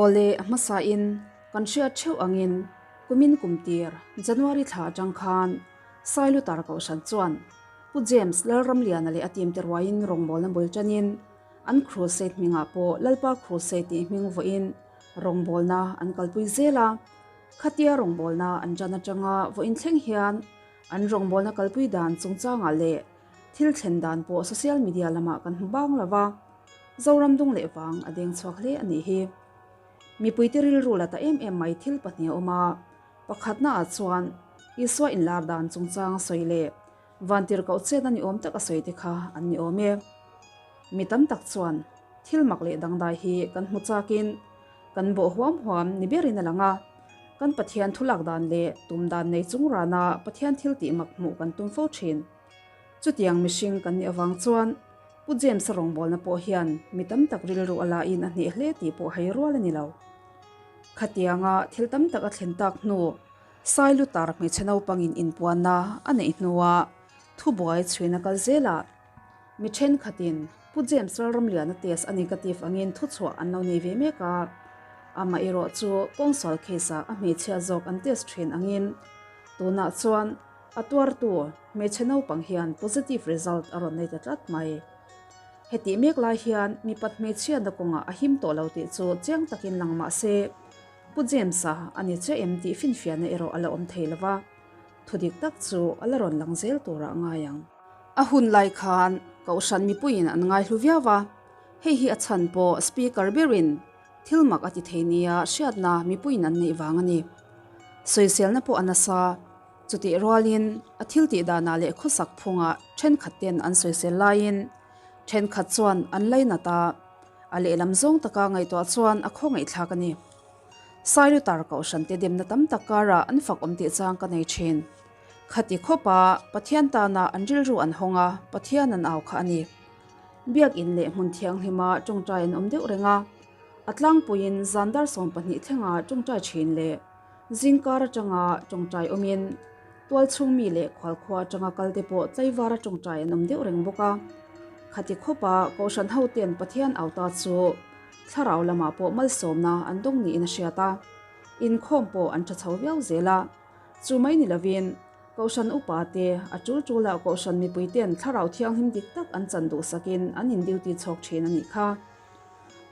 Awle, a hmasain kan hriat theuh angin kumin kumtir January thla atang khan Sailutar Kohhran chuan Pu James Lalramliana leh a team te ruaiin rawngbawlna bul tanin an Crusade hmingah pawh Lalpa Crusade tih hming vawiin rawngbawlna an kalpui zel a. Khatia rawngbawlna an tan atanga vawiin thleng hian an rawngbawlna kalpui dan chungchangah leh thil thlen dan pawh social media lamah kan hmu bang lo va, Zoram dung leh vang a deng chhuak hle a nih hi. Mipuite rilru la ta em em mai thil pahnih a awm a, pakhatnaah chuan Isua inlar dan chungchang a sawi leh vantirhkoh chet a ni awm tak a sawi te kha an ni awm e. Mi tam tak chuan thil mak leh dangdai hi kan hmu chakin kan bawh huam huam ni berin a lang a, kan Pathian thulak dan leh tum dan nei chung rana Pathian thil tih mak hmuh kan tum fo thin. Chutiang mihring kan nih avang chuan Pu James-a rawngbawlna pawh hian mi tam tak rilru a lain a hneh hle tih pawh hei rual a ni lo. Khatianga thil tam tak a thlen tak hnu, Sailutar hmeichhe naupangin inpuanna a neih hnua thubuai chhuina kal zelah mi thenkhatin Pu James Lalramliana test a negative angin thuchhuah an lo nei ve mek a, amaherawh chu pawngsual case-ah a hmeichhia zawk an test thin angin tunah chuan A tuartu hmeichhe naupang hian positive result a rawn nei ta tlat mai. Hetih mek lai hian mipat hmeichhiatna kawngah a him tawh lo tih chu chiang takin lang mah se, Pu James-a a ni chiah em tih finfiahna erawh a la awm thei lo va, thudik tak chu a la rawn lang zel turah a ngai ang. A hun lai khan Kohhran mipuiin an ngaihlu viau a, hei hi a chhan pawh Speaker berin thil mak a ti thei nia hriatna mipuiin an neih vang a ni. Sawiselna pawh a nasa. Chutih rualin a thil tih danah leh khawsak phungah thenkhat ten an sawisel laiin thenkhat chuan an lainat a, a lehlam zawng taka ngaihtuah chuan a khawngaihthlak a ni. Sailutar kohhrante demna tam tak karah an fak awm tih chang ka nei thin. Khati khawpa Pathian tana an rilru an hawng a, Pathian an au kha a ni. Biakin leh hmun thianghlima tawngtai an awm deuh reng a, a tlangpuiin zan dar 12 thlenga tawngtai thin leh Zingkar atanga tawngtai awmin tualchhung mi leh khualkhua atanga kalte pawh tlaivara tawngtai an awm deuh reng bawk a. Khati khawpa Kohhran hoten Pathian auta chu thlarau lamah pawh malsawmna an dawng niin a hriat a, inkhawm pawh an tha chho viau zel a. Chu mai ni lovin Kohhran upa te, a tul tulah Kohhran mipuiten thlarau thianghlim dik tak an chan duhsakin an in duty chhawk thin a nih kha.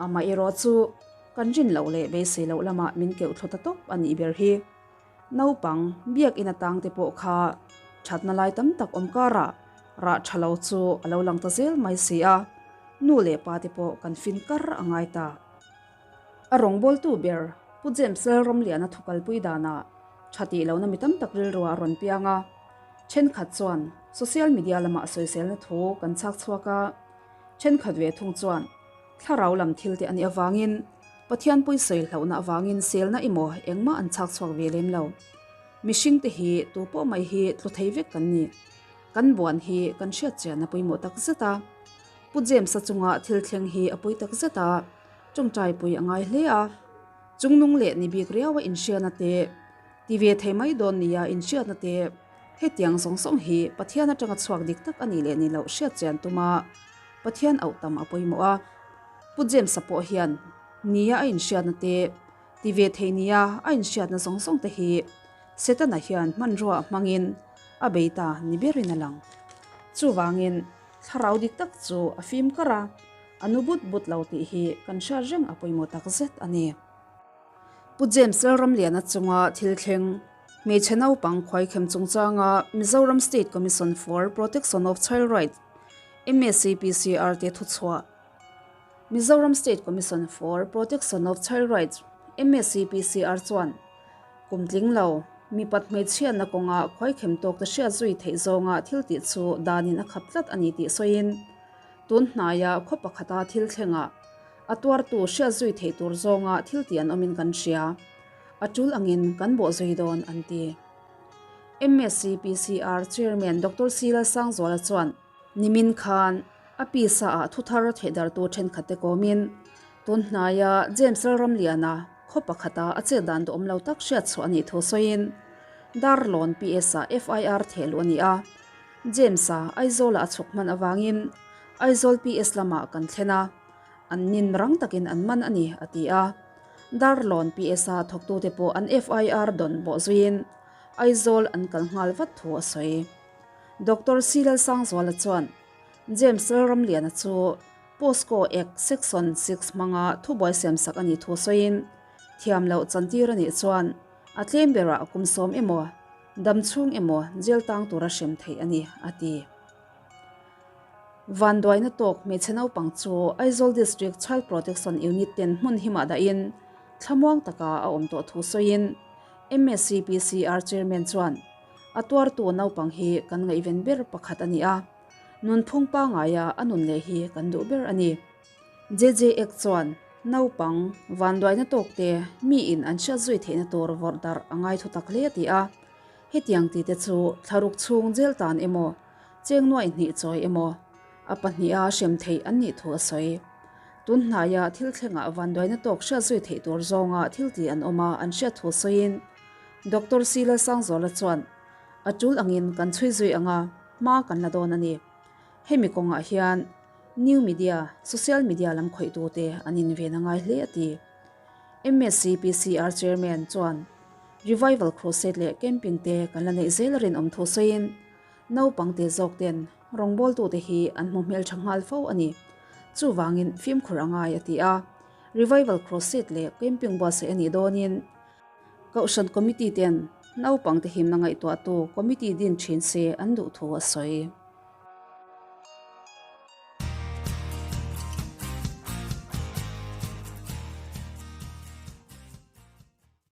Amaherawh chu Kan rin loh leh beisei loh lamah min keuh thlu ta tawp a nih ber hi. Naupang, biakinn atang te pawh kha thatna lai tam tak awm karah rah tha lo chu a lo lang ta zel mai si a, nu leh pa te pawh kan fin kar a ngai ta. A rawngbawltu ber Pu James Lalramliana thukalpui danah tha tih lohna mi tam tak rilruah a rawn piang a, thenkhat chuan social media lamah sawiselna thu kan chhak chhuak a, thenkhat ve thung chuan Thlarau lam thil te a nih avangin Pathian pawi sawi hlauhna avangin selna emaw engmah an chhak chhuak ve lem lo. Mihring te hi tu pawh mai hi tlu thei vek kan ni. Kan buan hi kan hriat chian a pawimawh tak zet a. Pu James-a chunga thil thleng hi a pawi tak zet a, tawngtai pui a ngai hle a. Chungnung leh ni bik riaua inhriatna te, ti ve thei mai dawn nia inhriatna te, hetiang zawng zawng hi Pathian atanga chhuak dik tak a nih leh ni loh hriat chian tuma Pathian auh tam a pawimawh a, Pu James-a pawh hian nia a inhriatna te, ti ve thei nia a inhriatna zawng zawng te hi Setana hian hmanrua hmangin a bei ta ni berin a lang. Chuvangin thlarau dik tak chu a fim kar a, a nu but but lo tih hi kan hriat reng a pawimawh tak zet a ni. Pu James Lalramliana chunga thil thleng, hmeichhe naupang khuaikhem chungchanga Mizoram State Commission for Protection of Child Rights, MSCPCR, te thuchhuah, Mizoram State Commission for Protection of Child Rights, MSCPCR, chuan kum tling lo, mipat hmeichhiatna kawnga khuaikhem tawk te hriat zui theih zawnga thil tih chu danin a khap tlat a ni tih sawiin, tun hnaia khaw pakhata thil thlengah A tuartu hriat zui theih tur zawnga thil tih an awmin kan hria. A tul angin kan bawh zui dawn, an ti. MSCPCR Chairman Doctor C Lalsangzuala chuan nimin khan a pisa ah thuthar thehdartu thenkhatte kawmin tun hnaia James Lalramliana khaw pakhata a chet dan duhawm lo tak hriat chhuah a nih thu sawiin Darlawn PS ah FIR theh luh a ni a, James-a Aizawl-ah a chhuk hman avangin Aizawl PS lamah kan thlen a, an nin rang takin an man a ni, a ti a. Darlawn PS-a thawktute pawh an FIR dawn bawhzuiin Aizawl an kal nghal vat thu a sawi. Doctor C Lalsangzuala chuan James Lalramliana chu POSCO Act Section 6 hmanga thubuai siamsak a nih thu sawiin thiam loh chantir a nih chuan a tlem berah kum sawm emaw dam chhung emaw jail tang tura hrem theih a ni, a ti. Vanduaina tawk hmeichhe naupang chu Aizawl District Child Protection Unit ten hmun himah dahin thlamuang taka a awm tawh thu sawiin MSCPCR Chairman chuan a tuartu naupang hi kan ngaihven ber pakhat a ni a, nunphung pangaia a nun leh hi kan duh ber a ni. JJX chuan naupang vanduaina tawkte miin an hriat zui theihna tur vawrh darh a ngai thutak hle a ti a, Hetiang tite chu thlaruk chhung jail tan emaw, cheng nuaih hnih chawi emaw, a pahniha hrem theih an nih thu a sawi. Tun hnaia thil thlengah vanduaina tawk hriat zui theih tur zawnga thil ti an awm a an hriat thu sawiin Doctor C Lalsangzuala chuan, A tul angin kan chhui zui anga hma kan la dawn a ni. Hemi kawngah hian new media, social media lam khawihtute an inven a ngai hle a ti. MSCPCR Chairman chuan Revival Crusade leh Camping te kan la neih zel a rinawm thu sawiin naupang te zawk ten rawngbawltute hi an hmu hmeltha nghal fo a ni. Chuvangin fimkhur a ngai a ti a. Revival Crusade leh Camping buatsaih a nih dawnin Kohhran Committee ten naupang te himna ngaihtuahtu Committee din thin se an duh thu a sawi.